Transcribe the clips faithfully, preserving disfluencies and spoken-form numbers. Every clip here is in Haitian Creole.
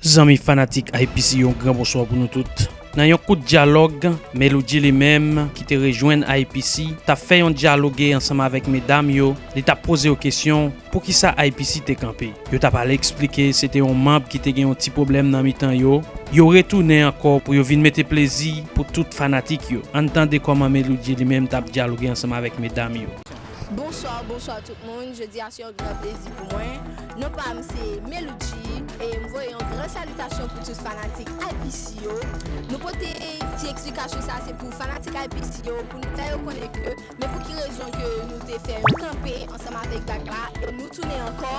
Zanmi fanatik I P C, yon gran bonswa pou nou tout. Nan yon kout dyalòg, Meloudji li menm, ki te rejwenn I P C, t ap fè yon dyaloge ansanm avèk medam yo, li t ap poze yo kesyon, poukisa I P C te kanpe. Yo t ap al eksplike se te yon manb ki te gen yon ti pwoblèm nan mitan yo. Yo retounen ankò pou yo vin mete plezi pou tout fanatik yo. Ann tande kòman Meloudji li menm t ap dyaloge ansanm avèk medam yo. Bonswa, bonswa tout moun. Jodi a se yon gran plezi pou mwen. Non pa m se Meloudji e m voye yon gran salitasyon pou tout fanatik I P C yo. Nou pote ti eksplikasyon sa se pou fanatik I P C yo, pou nou fè yo konnen ke men pou ki rezon ke nou te fè yon kanpe ansanm avèk Gag la e nou tounen ankò.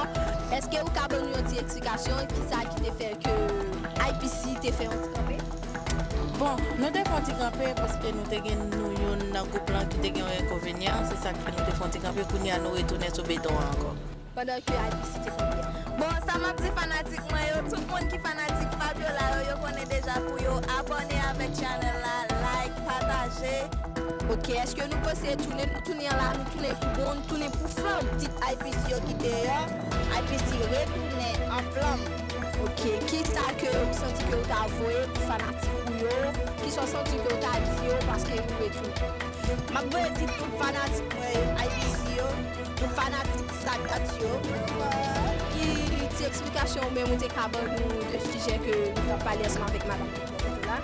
Èske ou ka ban nou yon ti eksplikasyon kisa ki te fè ke I P C te fè yon ti kanpe? Bon, nou te fè yon ti kanpe paske nou te gen nou youn nan gwoup lan ki te gen yon enkonvenyan, se sa k fè nou te fè yon ti kanpe, kounye a nou retounen sou beton an ankò. Pandan ke I P C te kanpe. Bon, sa m ap di fanatik mwen yo, tout moun ki fanatik Fabiola yo, yo konnen deja pou yo abòne avèk channel la, like, pataje. Ok, èske nou panse tounen nou tounen la, nou tounen pou bon, nou tounen pou flanm? Tit I P C yo ki deyò, I P C retounen an flanm. Ok, kisa ke ou santi ke ou ta voye pou fanatik ou yo? Kisa ou santi ke ou ta di yo paske yo retounen? M ap voye di tout fanatik mwen yo, I P C yo, tout fanatik Sagat yo. Ki ti eksplikasyon ou menm ou te ka ban nou de sijè ke nou t ap pale ansanm avèk madanm Pito la?